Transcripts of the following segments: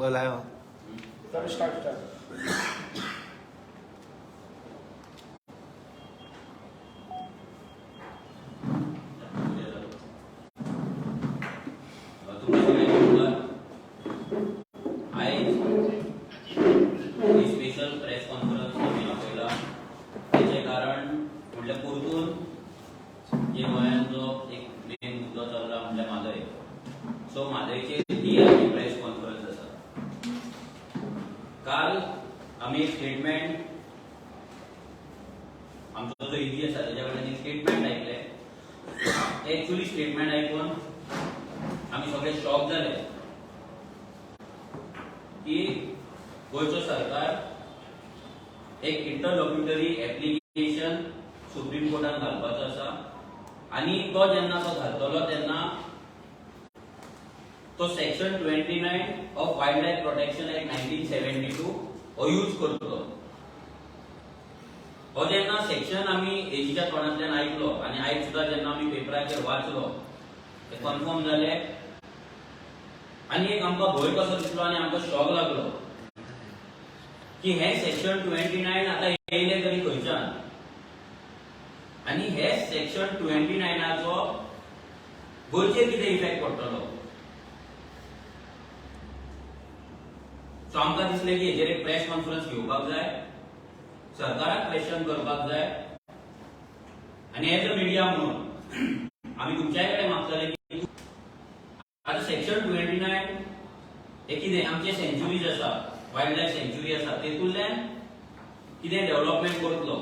बरं live. Start start. तुमच्या सगळ्यांनी आयज ही स्पेशल प्रेस कॉन्फरन्स आमी आपयला तेचें कारण म्हटल्यार परतून जे गोंयांत जो एक मेन मुद्दो चल्ला म्हटल्यार म्हादय. सो म्हादयचेर ही आमची प्रेस कॉन्फरन्स आसा. काल आमी एक स्टेटमेंट, आमचो जो एजी आसा तेज्या कडल्यान एक स्टेटमेंट आयकलें. ते एक्चुअली स्टेटमेंट आयकून आमी सगळे शॉक जाले की गोंयचो सरकार एक इंटरलॉक्युटरी एप्लिकेशन सुप्रीम कोर्टान घालपाचो आसा आनी तो जेन्ना तो घालतलो तेन्ना तो Section 29 of Wild Life Protection Act 1972 हो यूज करतलो. हो जेन्ना सेक्शन आमी एजीच्या तोंडांतल्यान आयकलो आनी आयज सुद्दां जेन्ना आमी पेपराचेर वाचलो, ते कन्फर्म जाले आनी एक आमकां भंय कसो दिसलो आनी आमकां शॉक लागलो की हे सेक्शन 29 आतां येयले तरी खंयच्यान आनी हे सेक्शन 29चो गोंयचेर कितें इफेक्ट पडटलो. सो आमकां दिसलें की हेजेर एक प्रेस कॉन्फरन्स घेवपाक जाय, सरकाराक क्वेश्चन करपाक जाय आनी एज अ मिडिया म्हणून आमी तुमच्याय कडेन मागतले की आतां सेक्शन 29 हे कितें आमचे सँच्युरीज आसा, वायल्ड लायफ सँच्युरी आसा, तेतूंतल्यान कितें डेव्हलपमेंट करतलो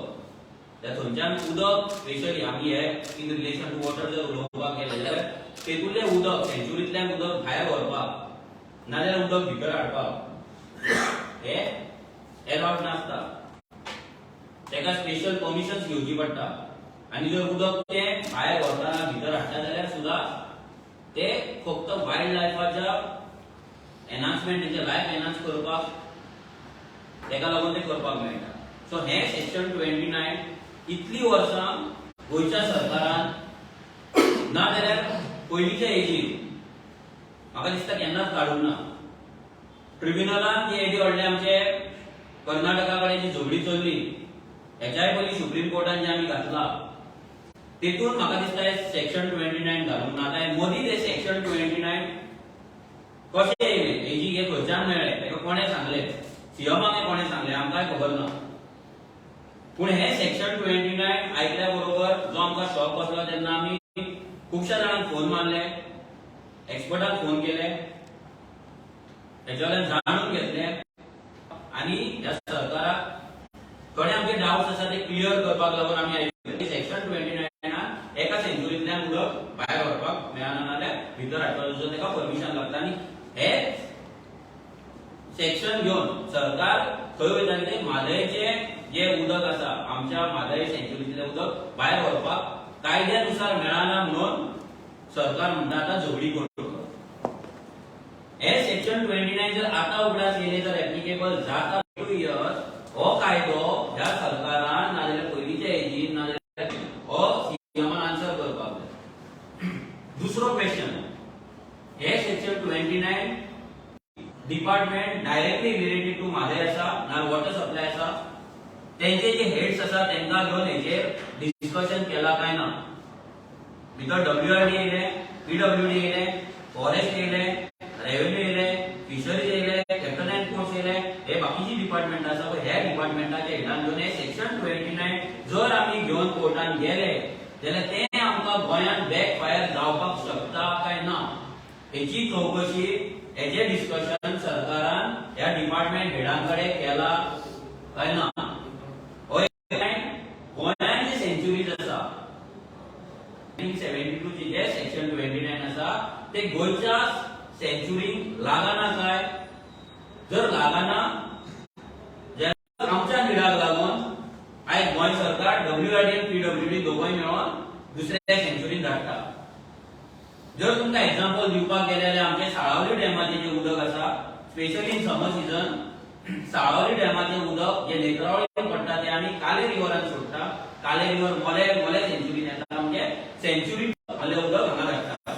त्या थंयच्यान उदक, स्पेशली आमी हे इन रिलेशन टू वॉटर जर उलोवपाक गेले जाल्यार तेतूंतलें उदक, सँच्युरींतल्यान उदक भायर व्हरपाक नाजाल्यार उदक भितर हाडपाक हे एलावड नासता. तेका स्पेशल परमिशन्स घेवची पडटा आनी जर उदक तें भायर व्हरतना भितर हाडटा जाल्यार सुद्दां ते फक्त वायल्ड लायफाच्या एनहान्समेंट, तेंचे लायफ एनहान्स करपाक तेका लागून ते करपाक मेळटा. सो हे सेक्शन 29 इतली वर्सां गोंयच्या सरकारान ना जाल्यार पयलींच्या एजीन म्हाका दिसता केन्नाच काडूंक ना. ट्रिब्युनलान जे येदी व्हडले आमचे कर्नाटका कडेन जी झगडी चल्ली, हेच्याय पयलीं सुप्रीम कोर्टान जे आमी घातला तेतून म्हाका दिसता हे सेक्शन 29 घालूंक ना. आतां मदीं ते सेक्शन 29 कशें येयलें, हेजी हे खंयच्यान मेळ्ळें, ताका कोणें सांगलें, सीएमाक हें कोणें सांगलें, आमकांय खबर ना. पूण हे सेक्शन 29 आयकल्या बरोबर जो आमकां शॉक बसलो तेन्ना आमी खुबश्या जाणांक फोन मारले, एक्सपर्टांक फोन केले, हेच्या वयल्यान जाणून घेतले आनी ह्या सरकाराक थोडे आमचे डावट्स आसा ते क्लियर करपाक लागून आमी आयिल्ले. सेक्शन 29 एका सँच्युरींतल्यान उदक भायर व्हरपाक मेळना नाल्यार भितर हाडपाक जो ताका परमिशन लागता आनी हे सेक्शन घेवन सरकार खंय वयता कितें म्हादयचें जें उदक आसा, आमच्या म्हादय सँच्युरींतलें उदक भायर व्हरपाक कायद्या नुसार मेळना म्हणून सरकार म्हणटा आतां झगडी करतलो. हे सेक्शन 29 जर आतां उगडास येयले जर एप्लिकेबल जाता 2 इयर्स, हो कायदो ह्या सरकारान नाजाल्यार पयलींच्या एजीन नाजाल्यार हो सीएमान आन्सर करपाक जाय. दुसरो क्वेश्चन, हे Section 29 department directly related to Mhadei आसा ना वॉटर सप्लाय आसा, तेंचे जे हेड्स आसा तेंकां घेवन हेचेर डिस्कशन केला काय ना? भितर डब्ल्यूआरडी येयले, पीडब्ल्यूडी येयले, फॉरेस्ट येयले, रेव्हेन्यू येयले, फिशरीज येयले, कॅप्टन अँड पोर्ट्स येयले, हे बाकीची डिपार्टमेंट आसा. पळय ह्या डिपार्टमेंटाच्या हेडान घेवन हे सेक्शन 29 जर आमी घेवन कोर्टान गेले जाल्यार तें आमकां गोंयांत बॅक फायर जावपाक शकता काय ना, हेची चवकशी, हेचे डिस्कशन सरकारान ह्या डिपार्टमेंट हेडां कडेन केला काय ना? हो गोंयांत जे सँच्युरीज आसा, 1972 चे जे सेक्शन 29 आसा ते गोंयच्या सँच्युरीक लागना काय? जर लागना जाल्यार आमच्या निडाक लागून आयज गोंय सरकार डब्ल्यूआरडी आनी पीडब्ल्यूडी दोगूय मेळोन दुसऱ्या सँच्युरीन धाडटा. जर तुमकां एक्झाम्पल दिवपाक गेले जाल्यार आमचे साळावली डॅमाचें जें उदक आसा, specially in summer season, Salaulim डॅमाचें उदक जें नेत्रावळी पडटा तें आमी काले रिवरान सोडटा. काले रिवर मोले मोले सँच्युरीन येता, म्हणजे सँच्युरी मोले उदक हांगा धाडटा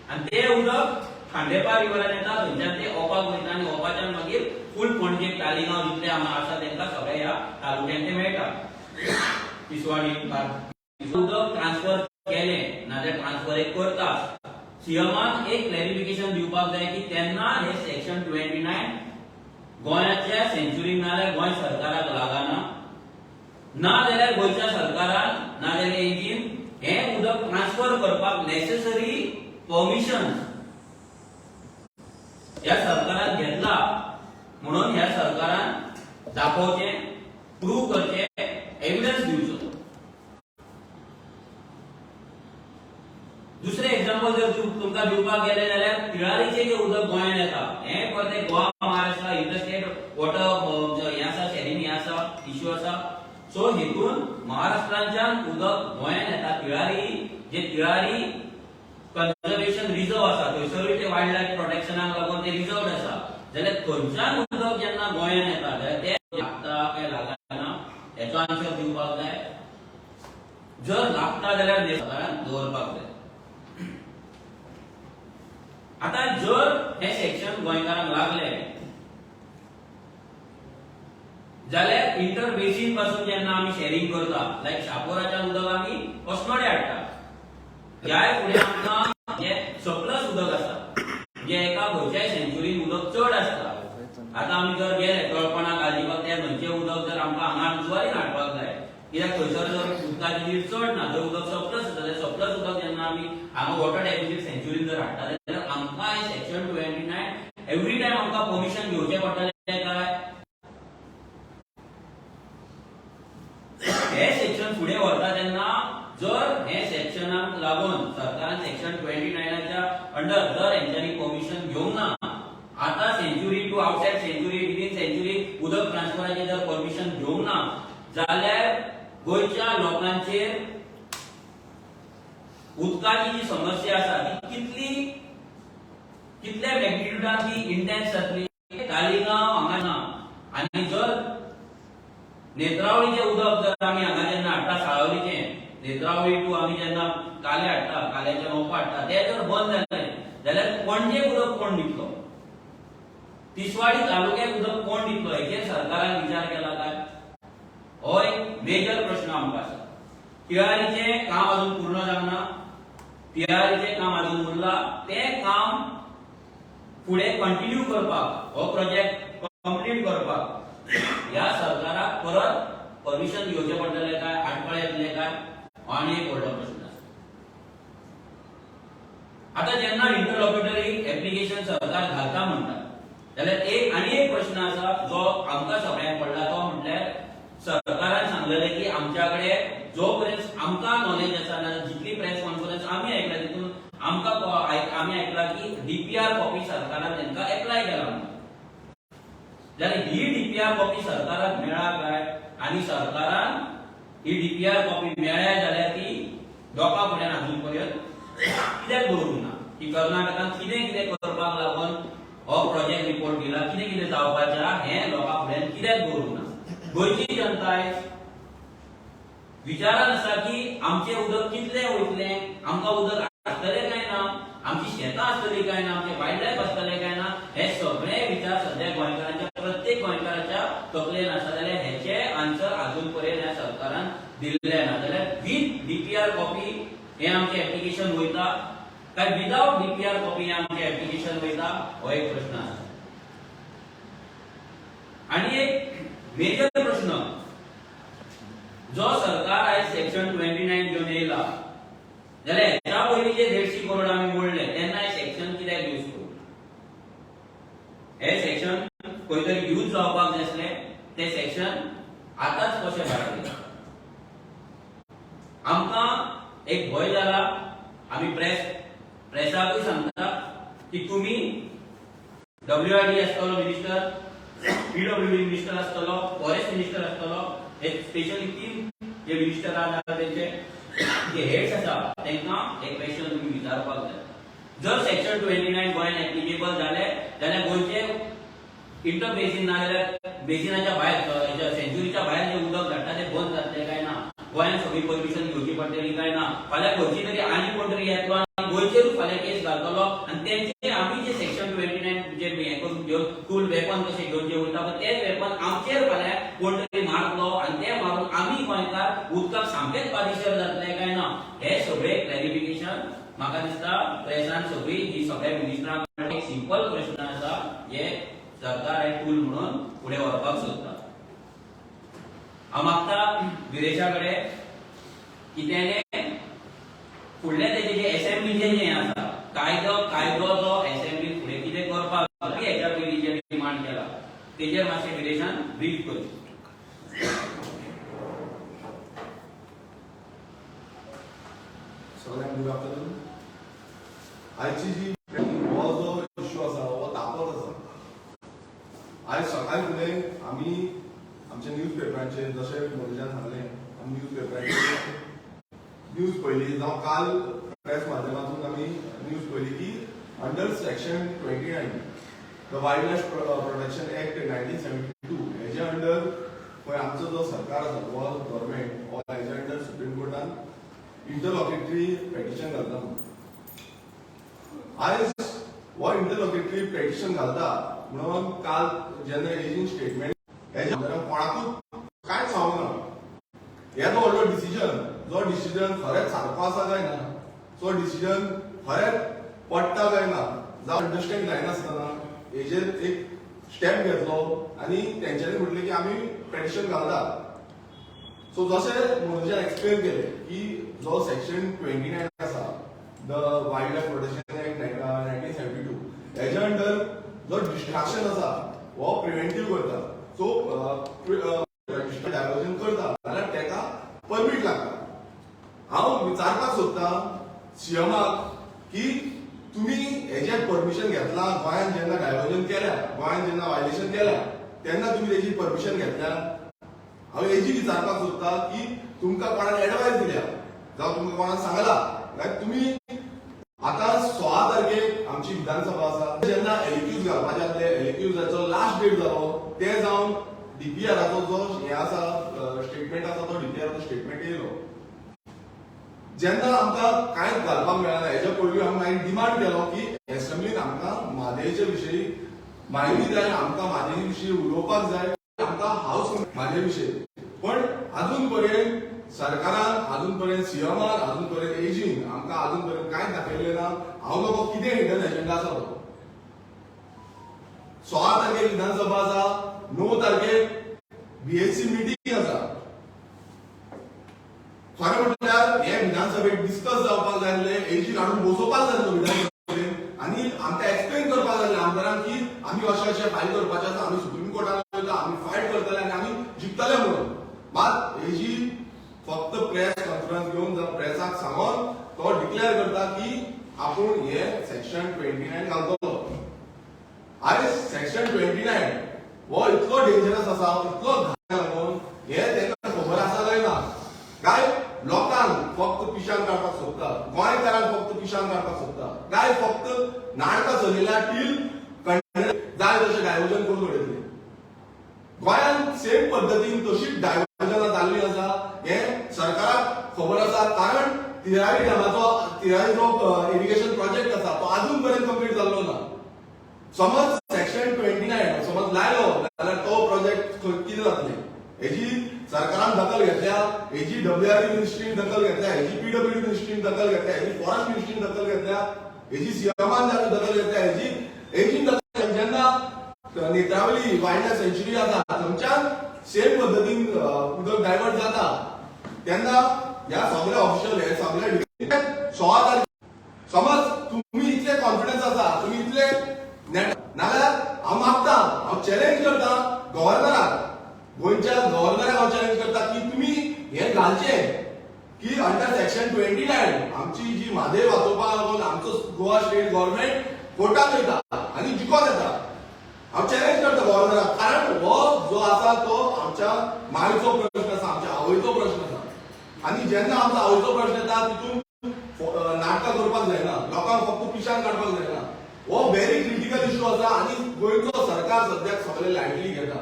आनी तें उदक खांडेपार रिवरान येता, थंयच्यान ते ओपाक वयता आनी ओपाच्यान मागीर फूल पणजे, तालिगांव जितले हांगा आसा तांकां सगळे ह्या तालुक्यांत ते मेळटा. तिसवाडी उदक ट्रान्सफर केलें नाजाल्यार ट्रान्सफर एक करता, सीएमान एक क्लॅरिफिकेशन दिवपाक जाय की तेन्ना हे सेक्शन 29 गोंयाच्या सँच्युरीक नाजाल्यार गोंय सरकाराक लागना, ना जाल्यार गोंयच्या सरकारान नाजाल्यार एजीन हें उदक ट्रान्सफर करपाक नेसेसरी परमिशन ह्या सरकारान घेतला म्हणून ह्या सरकारान दाखोवचें, प्रूव करचें, एविडन्स दिवचो. दुसरें एक्झाम्पल जर तुमकां दिवपाक गेले जाल्यार तिळारीचें जें उदक गोंयांत येता हें परतें गोवा महाराष्ट्र इंटरस्टेट वॉटर हें आसा, शॅरिंग हें आसा, इश्यू आसा. सो हेतून महाराष्ट्रांच्यान उदक गोंयांत येता. तिळारी जे तिळारी कन्जर्वेशन रिजर्व आसा थंयसरूय ते वायल्ड लायफ प्रोटेक्शनाक लागून ते रिजर्व आसा, जाल्यार थंयच्यान उदक जेन्ना गोंयांत येता जाल्यार ते लागता काय लागना हेचो आन्सर दिवपाक जाय. जर लागता जाल्यार सरकारान दवरपाक जाय. आता जर हे सेक्शन गोंयकारांक लागले जाल्यार इंटर बेसीन पासून जेन्ना आमी शॅरिंग करता, लायक शापोराच्यान उदक आमी अस्नोडे हाडटा, ह्याय फुडें आमकां जे सरप्लस उदक आसा, जे एका खंयच्याय सेंच्युरीन उदक चड आसता. आतां आमी जर गेले तळपणा, गालिबाग, त्या न्हंयचें उदक जर आमकां हांगा जुवारीन हाडपाक जाय, कित्याक थंयसर जर उदकाची नीड चड ना, जर उदक सरप्लस आसा जाल्यार सरप्लस उदक जेन्ना आमी हांगा वॉटर डेफिसीट सेंच्युरीन जर हाडटा जाल्यार आमकां हे सेक्शन 29 एवरी टायम आमकां परमिशन घेवचें पडटलें काय? हे सेक्शन फुडें व्हरता तेन्ना जर हे सेक्शनाक लागून सरकारान सेक्शन 29च्या अंडर जर हेंच्यांनी परमिशन घेवंक ना, आतां sanctuary to outside sanctuary, within sanctuary उदक ट्रान्सफराचें जर परमिशन घेवंक ना जाल्यार गोंयच्या लोकांचेर उदकाची जी समस्या आसा ती कितली, कितल्या मॅग्निट्युडान ती इंटेन्स जातली. तालिगांव हांगा ना आनी जर नेत्रावळीचें उदक जर आमी हांगा जेन्ना हाडटा, साळवलीचें नेत्रावळी टू आमी जेन्ना काले हाडटा, काल्याचें रोंपा हाडटा, तें जर बंद जालें जाल्यार पणजेक उदक कोण दितलो, तिसवाडी तालुक्याक उदक कोण दितलो, हेचेर सरकारान विचार केला काय? हो एक मेजर प्रश्न आमकां आसा. तिळारीचें काम अजून पूर्ण जावंक ना, तिळारीचें काम अजून उरलां, तें काम फुडें कंटिन्यू करपाक, हो प्रोजेक्ट कंप्लीट करपाक ह्या सरकाराक परत परमिशन घेवचें पडटलें काय, आडखळ येतलें काय, हो आनी एक व्हडलो प्रश्न आसा. आतां जेन्ना इंटरलॉक्युटरी एप्लिकेशन सरकार घालता म्हणटा जाल्यार एक आनी एक प्रश्न आसा जो आमकां सगळ्यांक पडला, तो म्हटल्यार सरकारान सांगलेलें की आमच्या कडेन जो पर्यंत आमकां नॉलेज आसा, नाजाल्यार जितली प्रेस कॉन्फरन्स आमी आयकला तितून आमकां आमी आयकला की डीपीआर कॉपी सरकारान तांकां एप्लाय केला म्हणून. जाल्यार ही डीपीआर कॉपी सरकाराक मेळ्ळा काय, आनी सरकारान ही डीपीआर कॉपी मेळ्ळ्या जाल्यार ती लोकां फुड्यान अजून पर्यंत कित्याक दवरूंक ना, की कर्नाटकान कितें कितें करपाक लागून हो प्रोजेक्ट रिपोर्ट दिला, कितें कितें जावपाचें हें लोकां फुड्यान कित्याक दवरूंक ना. गोंयची जनताय विचारान आसा की आमचें उदक कितलें वयतलें, आमकां उदक आसतलें काय ना, आमची शेतां आसतलीं काय ना, आमचें वायल्ड लायफ आसतलें काय ना, हे सगळे विचार सद्या गोंयकारांच्या, प्रत्येक गोंयकाराच्या तकलेन आसा. जाल्यार हेचे आन्सर अजून पर्यंत ह्या सरकारान दिल्लें ना. जाल्यार वीथ डीपीआर कॉपी हें आमचें एप्लिकेशन वयता काय विदावट डीपीआर कॉपी हें आमचें एप्लिकेशन वयता, हो एक प्रश्न आसा. आनी एक मेजर प्रश्न जो सरकार आयज सेक्शन 29 घेवन येयला, जाल्यार हेच्या पयलीं जे 150 करोड आमी मोडले तेन्ना हे सेक्शन कित्याक यूज करूं? हे सेक्शन खंय तरी यूज जावपाक जाय आसलें, ते सेक्शन आतांच कशें भायर येयला? आमकां एक भंय जाला. आमी प्रेसाकूय सांगता की तुमी डब्ल्यूआरडी आसतलो मिनिस्टर, पीडब्ल्यूडी मिनिस्टर आसतलो, फॉरेस्ट मिनिस्टर आसतलो, हे स्पेशली 3 जे मिनिस्टर आसा तेंचे जे हेड्स आसा तांकां एक क्वेश्चन तुमी विचारपाक जाय. जर सेक्शन 29 गोंयान एप्लिकेबल जाले जाल्यार गोंयचे इंटर बेसीन ना जाल्यार बेसिनाच्या भायर, सेंच्युरीच्या भायर जे उदक धाडटा ते बंद जातले काय ना, गोंयान सगळी परमिशन घेवची पडटली काय ना, फाल्यां खंयची तरी आनी कोण तरी येतलो आनी गोंयचेरूच फाल्यां केस घालतलो आनी तेंचे आमी जे प्रेसान सगळी ही सगळ्या मिनिस्टरां कडेन एक सिंपल प्रश्न आसा, हे सरकार हे टूल म्हणून फुडें व्हरपाक सोदता. हांव मागता विरेशा कडेन की तेणे फुडले तेजे जे एसेंब्लीचे जे आसा कायदो जो एसेंब्ली फुडें कितें करपाक जाय, हेच्या पयलीं जे डिमांड केला तेजेर मातशें विरेशान ब्रीफ करचें. सगळ्यांक गुड आफ्टरनून. आयची जी हो जो इश्यू आसा हो तापत आसा. आयज सकाळी फुडें आमी आमच्या न्यूज पेपरांचेर, जशें मनोजान सांगलें, आमी न्यूज पेपरांचेर न्यूज पळयली जावं काल प्रेस माध्यमातून आमी न्यूज पळयली की under section 29, the Wild Life Protection Act 1972, हेजे अंडर पळय आमचो जो सरकार आसा, गोवा गव्हर्मेंट, हो हेजे अंडर सुप्रीम कोर्टान इंटरलॉकेटरी पेटिशन घालता म्हणून. आयज हो इंटरलॉकेटरी पेटिशन घालता म्हणून काल जेन्ना एजीन स्टेटमेंट हेज्या कोणाकूच कांयच सांगूंक ना. हे जो व्हडलो डिसिजन, जो डिसिजन खरेंच सारको आसा काय ना, जो डिसिजन खरेंच पडटा काय ना, जावं अंडरस्टँड जायनासतना हेजेर एक स्टेप घेतलो आनी तेंच्यांनी म्हटलें की आमी पेटिशन घालता. सो जशें मनोजान एक्सप्लेन केलें की जो सेक्शन 29 आसा, the Wild Life Protection Act 1972, हेज्या अंडर जो डिस्ट्रक्शन आसा हो प्रिव्हेंटीव करता. सो डायवर्जन करता जाल्यार तेका परमीट लागता. हांव विचारपाक सोदता सीएमाक की तुमी हेजें परमिशन घेतला? गोंयान जेन्ना डायवर्जन केल्या, गोंयान जेन्ना व्हायलेशन केल्या, तेन्ना तुमी तेजी परमिशन घेतल्या? हांव हेजी विचारपाक सोदता की तुमकां कोणान एडवायस दिल्या जावं तुमकां कोणान सांगला? लायक तुमी आता 16 तारखेक आमची विधानसभा आसा. जेन्ना एलएक्यूज घालपाचे आसले, एलएक्यूजाचो लास्ट डेट जालो, ते जावन डीपीआराचो जो हे आसा, स्टेटमेंट आसा, तो डीपीआराचो स्टेटमेंट येयलो. जेन्ना आमकां कांयच घालपाक मेळना, हेच्या पयलीं आमी मागीर डिमांड केलो की एसेंब्लीन आमकां म्हादयचे विशयी म्हायती जाय, आमकां म्हादये विशीं उलोवपाक जाय, आमकां हाऊस म्हादये विशयी. पण अजून पर्यंत सरकारान, अजून पर्यंत सीएमान, अजून पर्यंत एजीन आमकां अजून पर्यंत कांयच दाखयलें ना. हांव लोक कितें हिडन एजेंडा आसा तो. 16 तारखेक विधानसभा आसा, 9 तारखेक बीएसी मिटींग आसा. खरें म्हटल्यार हे विधानसभेक डिस्कस जावपाक जाय आसलें, एजीक हाडून बसोवपाक जाय आसलो विधानसभेन आनी आमकां एक्सप्लेन करपाक जाय आसलें आमदारांक की आमी अशें अशें फायल करपाचें आसा, आमी सुप्रीम कोर्टान वयता, आमी फायट करतले आनी आमी जिखतले म्हणून. मात एजी फक्त प्रेस कॉन्फरन्स घेवन जावं प्रेसाक सांगोन तो डिक्लेअर करता की आपूण हे सेक्शन 29 घालतलो. आयज सेक्शन 29 हो इतलो डेंजरस आसा, इतलो घातक लागून हे तांकां खबर आसा काय ना? काय लोकांक फक्त पिशान काडपाक सोदता, गोंयकारांक फक्त पिशान काडपाक सोदता? काय फक्त नाटकां चलयल्या टील जाय तशें डायवर्जन करून उडयतले? गोंयांत सेम पद्दतीन तशीच डायवर्जनां जाल्ली आसा हें सरकाराक खबर आसा, कारण तिरारी डॅमाचो, तिरारी जो इरिगेशन प्रोजेक्ट आसा तो अजून पर्यंत कंप्लीट जाल्लो ना. समज सेक्शन 29 समज लायलो जाल्यार तो प्रोजेक्ट कितें जातलें हेजी सरकारान दखल घेतल्या? हेजी डब्ल्यूआरडी मिनिस्ट्रीन दखल घेतल्या? हेजी पीडब्ल्यूडी मिनिस्ट्रीन दखल घेतल्या? हेजी फॉरेस्ट मिनिस्ट्रीन दखल घेतल्या? हेजी सीएमान दखल घेतल्या? हेजी एजीन दखल? जेन्ना नेत्रावली वायल्ड लायफ सँच्युरी आसा, थंयच्यान सेम पद्दतीन उदक डायवर्ट जाता, तेन्ना ह्या सगळे ऑफिशियल हे सगळे 16 तारखे समज तुम्ही इतले कॉन्फिडन्स आसा, तुम्ही इतले नाजाल्यार हांव मागता, हांव चॅलेंज करता गव्हर्नराक, गोंयच्या गव्हर्नराक हांव चॅलेंज करता की तुमी हें घालचें की अंडर सेक्शन 29 आमची जी म्हादय वाचोवपाक लागून आमचो गोवा स्टेट गव्हर्नमेंट कोर्टात वयता आनी जिखोन येता. हांव चॅलेंज करता गव्हर्नराक, कारण हो जो आसा तो आमच्या मायचो प्रश्न आसा, आमच्या आवयचो प्रश्न आसा. आनी जेन्ना आमचो आवयचो प्रश्न येता, तितून नाटकां करपाक जायना, लोकांक फक्त पिशान काडपाक जायना. हो व्हेरी क्रिटिकल इश्यू आसा आनी गोंयचो सरकार सद्याक सगळे लायटली घेता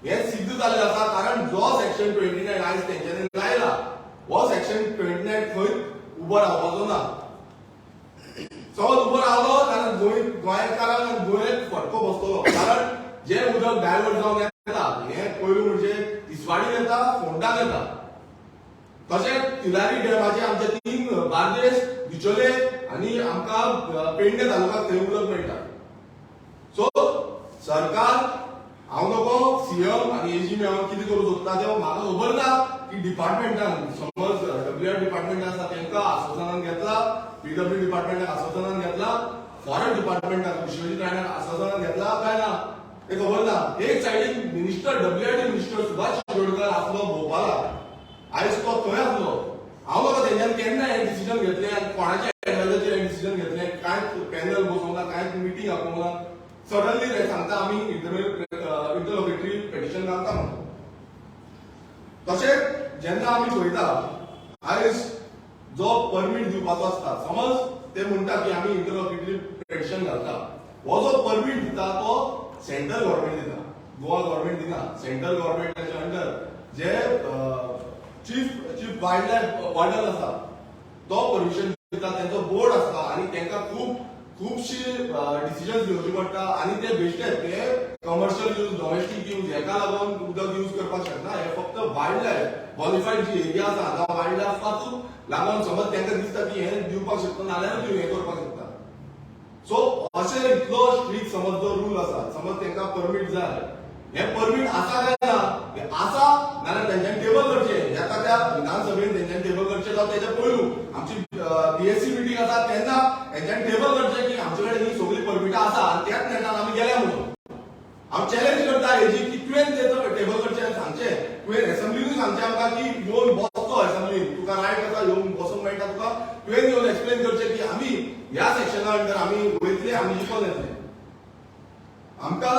हें सिद्ध जाल्लें आसा, कारण जो सेक्शन 29 आयज तेंच्यांनी लायला, हो सेक्शन 29 खंय उबो रावपाचो ना. समज उबो रावलो जाल्यार गोंयकारांक आनी गोंयक फटको बसतलो, कारण जे उदक डायवर्ट जावन येता हें पयलू म्हणजे तिसवाडीन येता, फोंडान येता. तशेंच तिलारी डॅमाचे आमचे तीन, बार्देस, बिचोले आनी आमकां पेडणे तालुक्यात थंय उदक मेळटा. सो सरकार, हांव नको सीएम आनी एजी मेळोन कितें करूं सोदता तें म्हाका खबर ना की डिपार्टमेंटान, समज डब्ल्यू आर डिपार्टमेंट आसा तांकां आस्वासनान घेतला, पीडब्ल्यू डिपार्टमेंटाक आस्वासनान घेतला, फॉरेस्ट डिपार्टमेंटाक, विश्वजीत राण्याक आस्वासनान घेतला काय ना ते खबर ना. एक सायडीन minister, WRD minister Subhash Shirodkar आसलो भोपाळाक, आयज तो थंय आसलो. हांव म्हाका तेंच्यान केन्ना हें डिसिजन घेतलें आनी कोणाच्या एडवायजाचेर हें डिसिजन घेतलें, कांयच पॅनल बसोवंक ना, कांयच मिटींग आपोवंक ना, सडनली ते सांगता आमी इंटरलोकेटरी पेटिशन घालता म्हणून. तशेंच जेन्ना आमी पळयता, आयज जो परमीट दिवपाचो आसता, समज ते म्हणटा की आमी इंटरलोकेटरी पेटिशन घालता, हो जो परमीट दिता तो सेंट्रल गव्हर्मेंट दिता, गोवा गव्हर्मेंट दिना. सेंट्रल गव्हर्मेंटाच्या अंडर जे chief chief wild life warden आसा तो परमिशन दिता. तेंचो बोर्ड आसता आनी तांकां खूब खुबशी डिसिजन्स घेवची पडटा आनी ते बेश्टे ते कमर्शियल यूज, डोमेस्टीक यूज हेका लागून उदक यूज करपाक शकना. हे फक्त वायल्ड लायफ क्वॉलिफायड जी एरिया आसा हांगा वायल्ड लायफाकूच लागून, समज तांकां दिसता की हे दिवपाक शकता नाल्यार हें करपाक शकता. सो अशें इतलो स्ट्रीक्ट समज जो रूल आसा, समज तांकां परमीट जाय, हे परमीट आसा काय ना, हे आसा नाल्यार तेंच्यांनी टेबल करचें येता त्या विधानसभेन. तेंच्यांनी टेबल करचें जावं तेच्या पयलू आमची पीएसी मिटींग आसा तेन्ना तेंच्यांनी टेबल करचें की आमचे कडेन ही सगळीं परमिटां आसा आनी त्याच नेटान आमी गेल्या म्हणून. हांव चॅलेंज करता हेजी की तुवें ते टेबल करचें आनी सांगचें, तुवें एसेंब्लीनूय सांगचें आमकां की येवन बसचो एसेंब्लीन, तुका रायट आसा, येवन बसूंक मेळटा तुका. तुवें येवन एक्सप्लेन करचें की आमी ह्या सेक्शना अंडर आमी वयतले, आमी जिखोन येतले. आमकां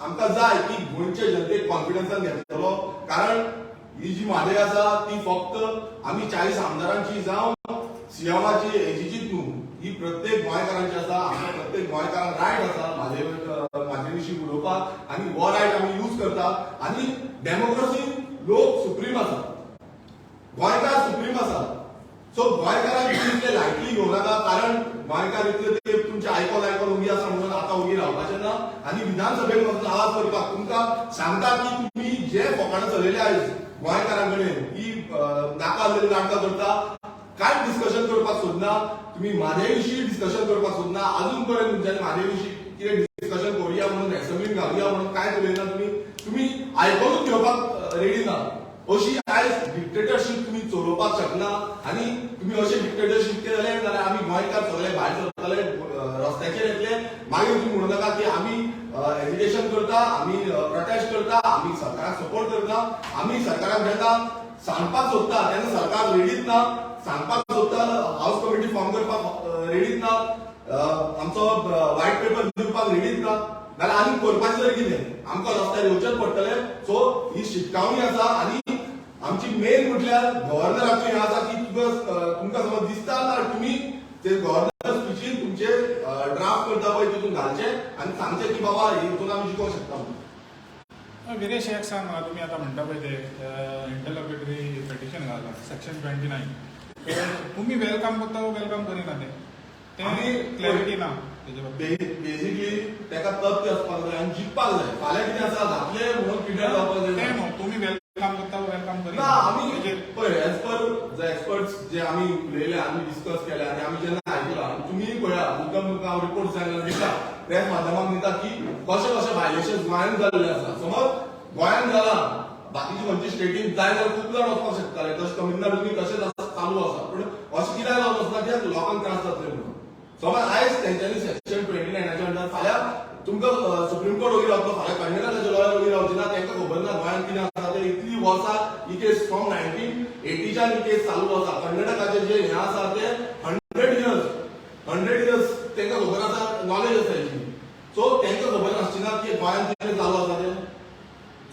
आमकां जाय की गोंयचे जनतेक कॉन्फिडन्सान घेतलो, कारण ही जी म्हादय आसा ती फक्त आमी 40 आमदारांची जावं सीएमाची, एजीचीच न्हू, ही प्रत्येक गोंयकारांची आसा. आमकां प्रत्येक गोंयकारांक रायट आसा म्हादय म्हादय विशीं उलोवपाक आनी हो रायट आमी यूज करता. आनी डेमोक्रेसीन लोक सुप्रीम आसा, गोंयकार सुप्रीम आसा. सो गोंयकारांक तुम्ही इतले लायटली घेवं नाका, कारण गोंयकार इतले ते तुमचे आयकोन आयकोन उगी आसा म्हणून आतां उगी रावपाचें ना. आनी विधानसभेन वचून आवाज करपाक तुमकां सांगता की तुम्ही जे फकाणां चलयले आयज गोंयकारां कडेन की नाका आसलेली नाटकां करता, कांयच डिस्कशन करपाक सोदना तुम्ही, म्हादय विशीं डिस्कशन करपाक सोदना. अजून पर्यंत तुमच्यानी म्हादय विशीं कितें डिस्कशन करूया म्हणून, एसेंब्लीन घालुया म्हणून कांयच उलयना तुमी. तुमी आयकोनूच घेवपाक रेडी ना. अशी आयज डिक्टेटरशीप तुमी चलोवपाक शकना. आनी तुमी अशें डिक्टेटरशीप केले जाल्यार आमी गोंयकार सगळे भायर सरतले, रस्त्याचेर येतले. मागीर तुमी म्हणू नाका की आमी एजिटेशन करता, आमी प्रोटेस्ट करता. आमी सरकाराक सपोर्ट करता. आमी सरकाराक जेन्ना सांगपाक सोदता तेन्ना सरकार रेडीच ना. सांगपाक सोदता, हाऊस कमिटी फॉर्म करपाक रेडीच ना, आमचो व्हायट पेपर दिवपाक रेडीच ना, जाल्यार आनी करपाचें तरी कितें? आमकां रस्त्यार येवचेच पडटलें. सो ही शिटकावणी आसा. आनी आमची मेन म्हटल्यार गव्हर्नराचो हें आसा की तुका तुमकां समज दिसता जाल्यार तुमी ते गव्हर्नर स्पिचीन तुमचे ड्राफ्ट करता पळय तितून घालचे आनी सांगचे की बाबा हितून आमी जिखोवंक शकता म्हणून. विरेश, एक सांग म्हाका, तुमी आतां म्हणटा पळय ते इंटरलॉकेटरी पेटिशन घालां सेक्शन 29, तुमी welcome करता welcome करिना ते ते क्लॅरिटी ना तेजे बाबतीत. बेसिकली ताका तथ्य आसपाक जाय आनी जिखपाक जाय. फाल्यां कितें आसा घातलें म्हणून पिड्ड्यार जावपाक ते जाय. न्हू, तुमी welcome करता welcome ना. करिना आमी तेजेर. पळय, एज पर the experts जे आमी उलयले, आमी डिस्कस केले आनी आमी जेन्ना आयकलां, आनी तुमीय पळया, मुद्दम तुमकां हांव रिपोर्ट जाय जाल्यार दिता, प्रेस माध्यमांक दिता की कशें कशें व्हायलेशन गोंयांत जाल्लें आसा. समज गोंयांत जालां, बाकीचे खंयच्या स्टेटीन जाय जाल्यार खूब जाण वचपाक शकताले. तशें तमिळनाडूनी तशेंच चालू आसा. पूण अशें कित्याक जावन वचना? कित्याक लोकांक त्रास जातले म्हणून. समज आयज तेंच्यांनी सेक्शन 29च्या अंडर, फाल्यां तुमकां सुप्रीम कोर्ट वगीर रावतलो, फाल्यां कर्नाटकाचे लॉयर वगीर रावचे ना. तांकां खबर ना गोंयांत कितें आसा ते. इतली वर्सां ही केस, फ्रॉम 1980च्यान ही केस चालू आसा. कर्नाटकाचे जे हें आसा ते 100 इयर्स, 100 इयर्स तांकां खबर आसा, नॉलेज आसा हेची. सो तांकां खबर नासची ना की गोंयांत कितें चालू आसा तें?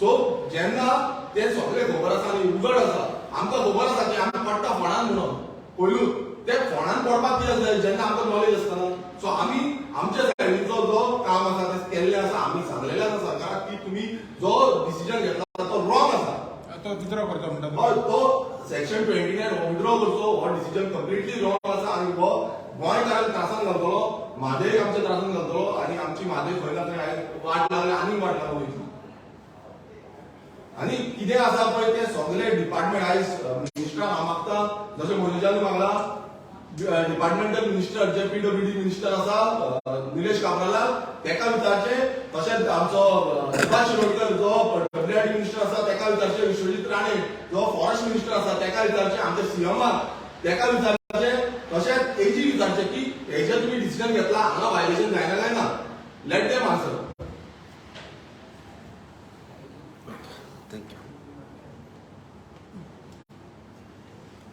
सो जेन्ना ते सगळे खबर आसा आनी उगड आसा, आमकां खबर आसा की आमी पडटा फोंडान म्हणून पयलू, ते फोंडान पडपाक कित्याक जाय जेन्ना आमकां नॉलेज आसतना? सो आमी आमच्या सायडीचो जो काम आसा ते केल्लें आसा. आमी सांगलेलें आसा सरकाराक की तुमी जो डिसिजन घेतला तो रॉंग आसा. तो विथड्रॉ करचो म्हणटा हय. तुमी. तो सेक्शन 29 विथड्रॉ करचो. हो डिसिजन कंप्लिटली रॉंग आसा आनी हो गोंयकारांक त्रासान घालतलो, म्हादयक आमच्या त्रासान घालतलो. आनी आमची म्हादय खंय ना थंय आयज वाट लागल्या, आनीक वाट लागून वयतली. आनी कितें आसा पळय तें सगळे डिपार्टमेंट आयज मिनिस्टरान म्हाका डिपार्टमेंटल मिनिस्टर जे पीडब्ल्यूडी मिनिस्टर आसा, निलेश काब्रालाक, तेका विचारचे. तशेंच आमचो सुभाष शिरोडकर जो डब्ल्यूआरडी मिनिस्टर आसा तेका विचारचे, विश्वजीत राणे जो फॉरेस्ट मिनिस्टर आसा तेका विचारचे, आमच्या सीएमाक तेका विचारचे, तशेंच एजी विचारचे की हेजे तुमी डिसिजन घेतला, हांगा व्हायलेशन जायना काय ना. Let them answer.